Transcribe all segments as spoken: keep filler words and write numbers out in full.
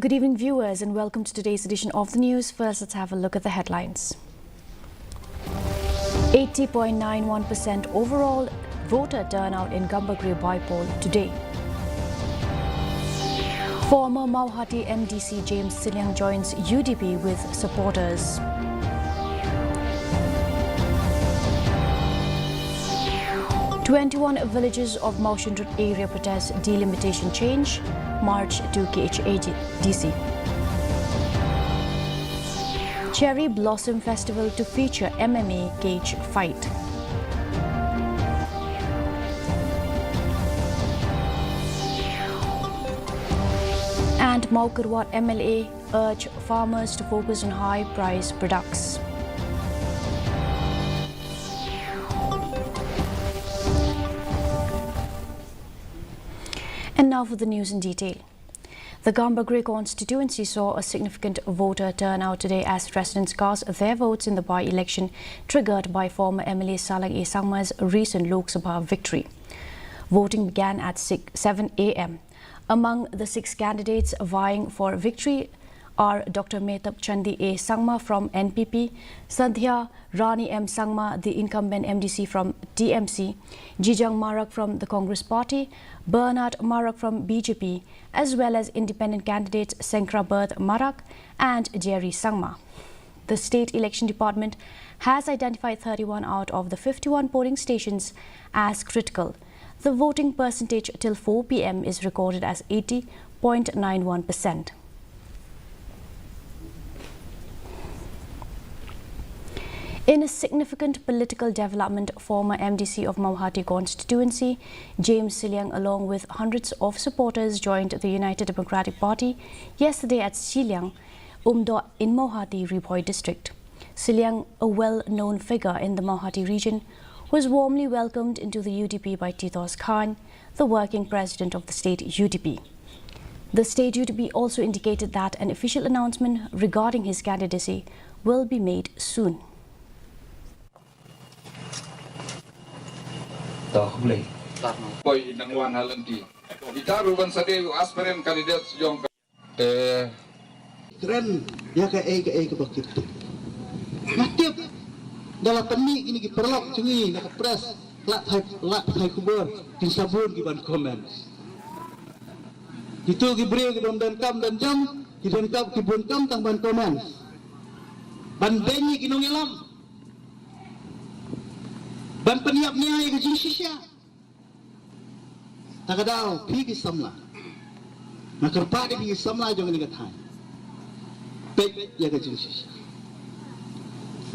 Good evening, viewers, and welcome to today's edition of the news. First, let's have a look at the headlines. Eighty point nine one percent overall voter turnout in Gambagre by-poll today. Former Mawhati M D C James Sylliang joins U D P with supporters. Twenty-one villages of Mawshynrut area protest delimitation change, march to K H A D C. Cherry Blossom Festival to feature M M A cage fight. And Mawkyrwat M L A urge farmers to focus on high-priced products. And now for the news in detail. The Gambagre constituency saw a significant voter turnout today as residents cast their votes in the by-election triggered by former M L A Salang A Sangma's recent Lok Sabha victory. Voting began at six, seven a m. Among the six candidates vying for victory are Doctor Mehtab Chandi A Sangma from N P P, Sandhya Rani M Sangma, the incumbent M D C from T M C, Jijang Marak from the Congress Party, Bernard Marak from B J P, as well as independent candidates Sengkrabert Marak and Jerry Sangma. The State Election Department has identified thirty-one out of the fifty-one polling stations as critical. The voting percentage till four p m is recorded as eighty point nine one percent. In a significant political development, former M D C of Mawhati constituency, James Sylliang, along with hundreds of supporters, joined the United Democratic Party yesterday at Sylliang Umdoh in Mawhati, Ri Bhoi district. Sylliang, a well-known figure in the Mawhati region, was warmly welcomed into the U D P by Titos Khan, the working president of the state U D P. The state U D P also indicated that an official announcement regarding his candidacy will be made soon. Poi nang wan ha lynti. Ita ruh ban sa dei u aspirant candidate jong ka. Te. Kren ïa kaei kaei kaba kit. Nga tip da la pynmih kine ki paralok jong ngi na ka press, lad pathai, lad pathai khubor, kin sa bun ki ban comment. Kito ki briew ki bym don kam don jam, ki don kam, ki bun kam tang ban comment. Ban beiñ ïa ki nongïalam. Ban pynïap nia ïa ka jingshisha. Ta ka daw phi ki samla. Nga kyrpad ïa phi ki samla jong kane ka thaiñ. Peit ïa ka jingshisha.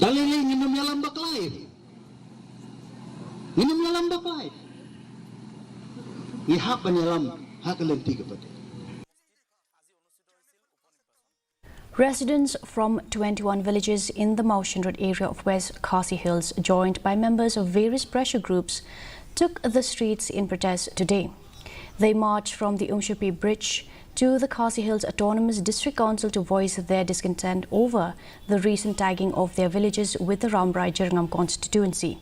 Da lei lei ngin ym ïalam bakla ïa phi. Ngin ym ïalam bakla ïa phi. Ngi hap ban ïalam ha ka lynti kaba dei. Residents from twenty-one villages in the Mawshynrut area of West Khasi Hills, joined by members of various pressure groups, took the streets in protest today. They marched from the Umshipi Bridge to the Khasi Hills Autonomous District Council to voice their discontent over the recent tagging of their villages with the Rambrai Jyrngam constituency.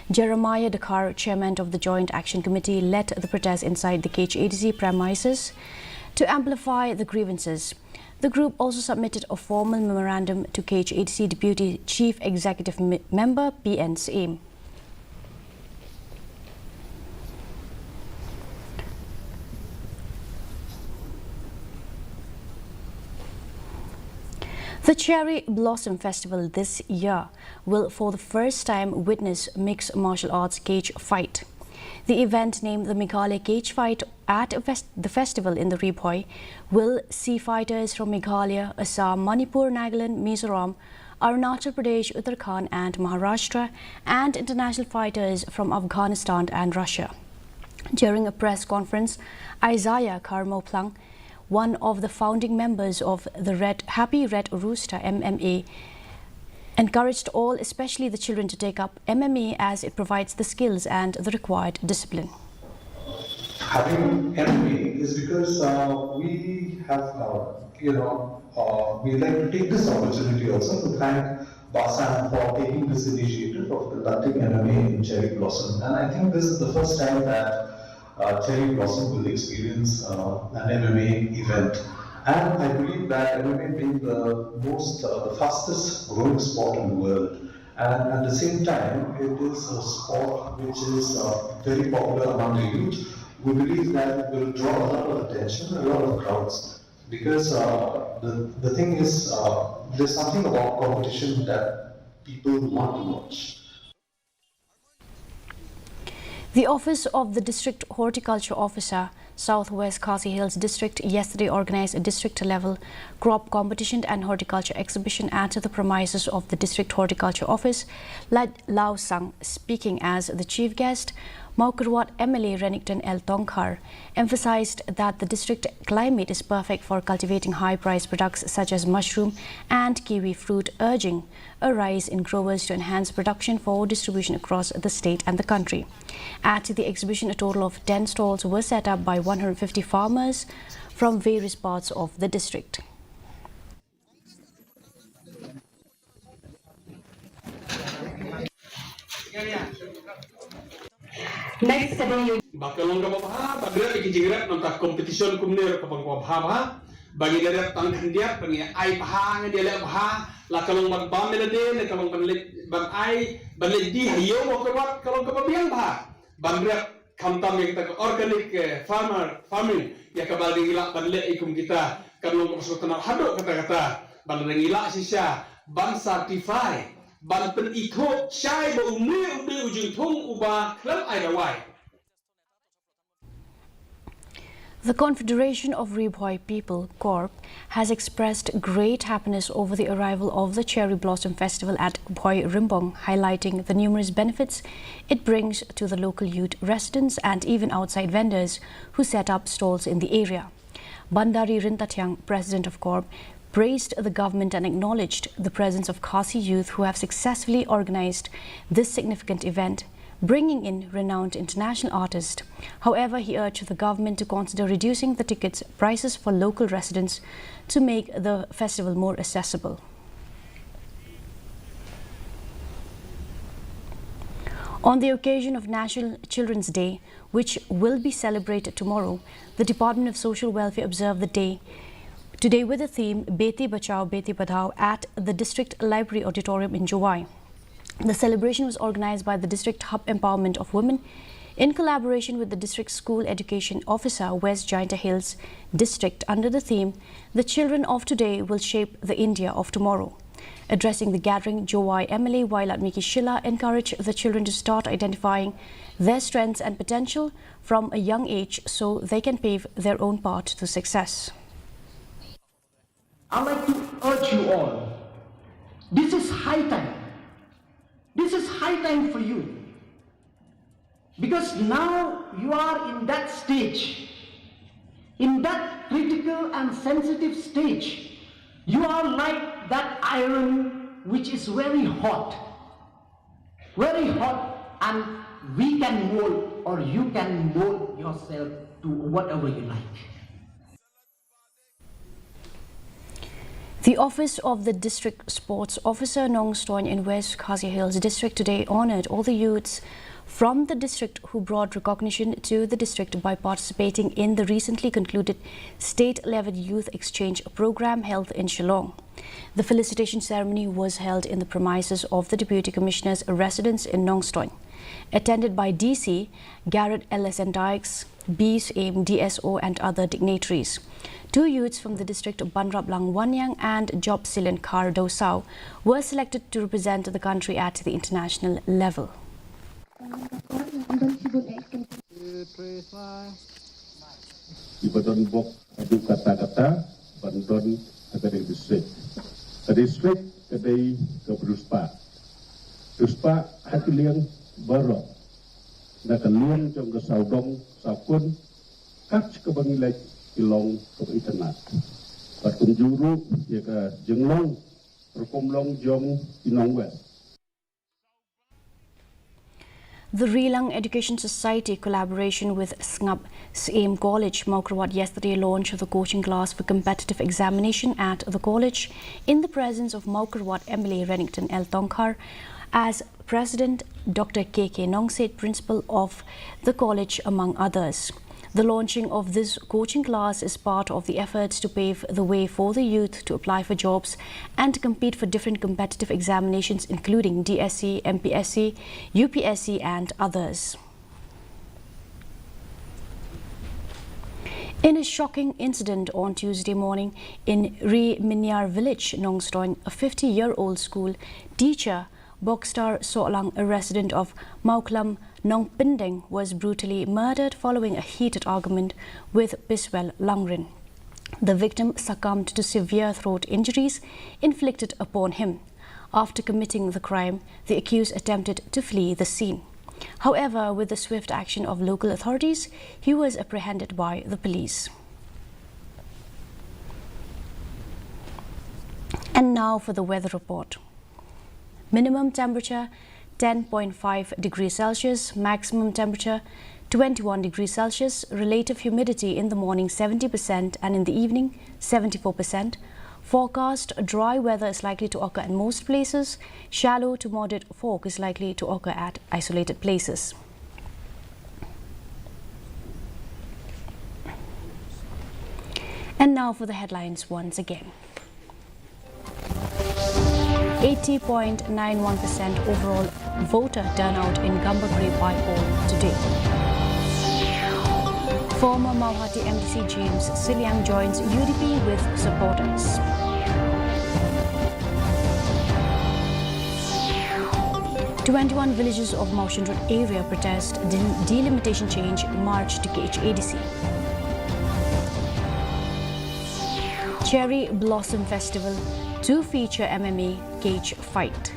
Jeremiah Dkhar, chairman of the Joint Action Committee, led the protest inside the K H A D C premises to amplify the grievances. The group also submitted a formal memorandum to K H A D C Deputy Chief Executive Me-, Member P N Syiem. The Cherry Blossom Festival this year will for the first time witness mixed martial arts cage fight. The event, named the Meghalaya Cage Fight at a fes-, the festival in the Ri Bhoi, will see fighters from Meghalaya, Assam, Manipur, Nagaland, Mizoram, Arunachal Pradesh, Uttarakhand and Maharashtra, and international fighters from Afghanistan and Russia. During a press conference, Isaiah Kharmoplang, one of the founding members of the Red, Happy Red Rooster M M A, encouraged all, especially the children, to take up M M A as it provides the skills and the required discipline. Having M M A is because, uh, we have, uh, you know, uh, we like to take this opportunity also to thank BASAM for taking this initiative of conducting M M A in Cherry Blossom. And I think this is the first time that uh, Cherry Blossom will experience, uh, an M M A event. And I believe that M M A being the most, uh, the fastest growing sport in the world, and at the same time, it is a sport which is, uh, very popular among the youth. We believe that it will draw a lot of attention, a lot of crowds, because, uh, the, the thing is, uh, there's something about competition that people want to watch. The office of the District Horticulture Officer, South West Khasi Hills District, yesterday organized a district-level crop competition and horticulture exhibition at the premises of the District Horticulture Office, Lad Lausang. Speaking as the chief guest, Mawkyrwat M L A Renikton L Tongkhar emphasized that the district climate is perfect for cultivating high-priced products such as mushroom and kiwi fruit, urging a rise in growers to enhance production for distribution across the state and the country. At the exhibition, a total of ten stalls were set up by one hundred fifty farmers from various parts of the district. Ba ka long kaba bha ba ngi rep ïa ki jingrep namar ka competition kumne ruh kaba bha bha. Ba ngi da rep tang khyndiat ba ngi ai bha, ngi da leh bha, la ka long ban bam ïa lade ne ka long ban leit ban ai ban leit die ha ïew Mawkyrwat, ka long kaba biang bha ban rep khamtam ïa kita ka organic, eh, farmer farming, ïa kaba ngi lah ban leh kum kita, ka long kaba sngewtynnat haduh katta katta. Ba ngi lah shisha ban certify, ban pynithuh shai ba une u dei u jingthung uba khlem ai dawai. The Confederation of Ri Bhoi People, CoRP, has expressed great happiness over the arrival of the Cherry Blossom Festival at Bhoi Rimbong, highlighting the numerous benefits it brings to the local youth, residents, and even outside vendors who set up stalls in the area. Bandari Rintathiang, president of CoRP, praised the government and acknowledged the presence of Khasi youth who have successfully organized this significant event, bringing in renowned international artists. However, he urged the government to consider reducing the tickets prices for local residents to make the festival more accessible. On the occasion of National Children's Day, which will be celebrated tomorrow, the Department of Social Welfare observed the day today with the theme Beti Bachao Beti Padhao at the District Library Auditorium in Jowai. The celebration was organized by the District Hub Empowerment of Women in collaboration with the District School Education Officer, West Jaintia Hills District, under the theme The Children of Today Will Shape the India of Tomorrow. Addressing the gathering, Jowai M L A Wailadmiki Shylla encouraged the children to start identifying their strengths and potential from a young age so they can pave their own path to success. I'd like to urge you all, this is high time. This is high time for you. Because now you are in that stage, in that critical and sensitive stage. You are like that iron which is very hot, very hot, and we can mold, or you can mold yourself to whatever you like. The office of the District Sports Officer, Nongstoin in West Khasi Hills District, today honored all the youths from the district who brought recognition to the district by participating in the recently concluded state-level youth exchange program held in Shillong. The felicitation ceremony was held in the premises of the Deputy Commissioner's residence in Nongstoin, attended by D C Garrett L S N Dykes, B S M, D S O and other dignitaries. Two youths from the district, Banraplang Wanniang and Jobsilin Khar Dosau, were selected to represent the country at the international level. Iba don bok adu kata kata ban don ha ka dei district. Ka district ka dei ka bruspa. Bruspa ha ki liang baroh. Na ka liang jong ka sawdong sawkun, kat kaba ngi leit ki long kaba itynnat. Bad kumjuh ruh ïa ka jinglong rukom long jong ki nong West. The Rilang Education Society collaboration with Sngap Syiem College, Mawkyrwat yesterday launched the coaching class for competitive examination at the college in the presence of Mawkyrwat M L A Renikton L Tongkhar as President, Doctor K K Nongsiej, Principal of the college, among others. The launching of this coaching class is part of the efforts to pave the way for the youth to apply for jobs and to compete for different competitive examinations, including D S C, M P S C, U P S C, and others. In a shocking incident on Tuesday morning in Ri Minyar village, Nongstoin, a fifty-year-old school teacher, Bokstar Sohlang, a resident of Mawkhlam Nongpyndeng, was brutally murdered following a heated argument with Biswel Langrin. The victim succumbed to severe throat injuries inflicted upon him. After committing the crime, the accused attempted to flee the scene. However, with the swift action of local authorities, he was apprehended by the police. And now for the weather report. Minimum temperature ten point five degrees Celsius, maximum temperature twenty-one degrees Celsius, relative humidity in the morning seventy percent and in the evening seventy-four percent. Forecast: dry weather is likely to occur in most places. Shallow to moderate fog is likely to occur at isolated places. And now for the headlines once again. Eighty point nine one percent overall voter turnout in Gambegre by-poll today. Former Mawhati M D C James Sylliang joins U D P with supporters. Twenty-one villages of Mawshynrut area protest del-, delimitation change march to K H A D C. Cherry Blossom Festival to feature M M A cage fight.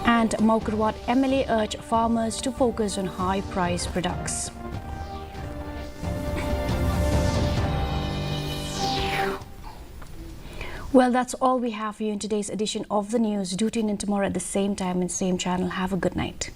And Mawkyrwat M L A urge farmers to focus on high-priced products. Well, that's all we have for you in today's edition of the news. Do tune in tomorrow at the same time and same channel. Have a good night.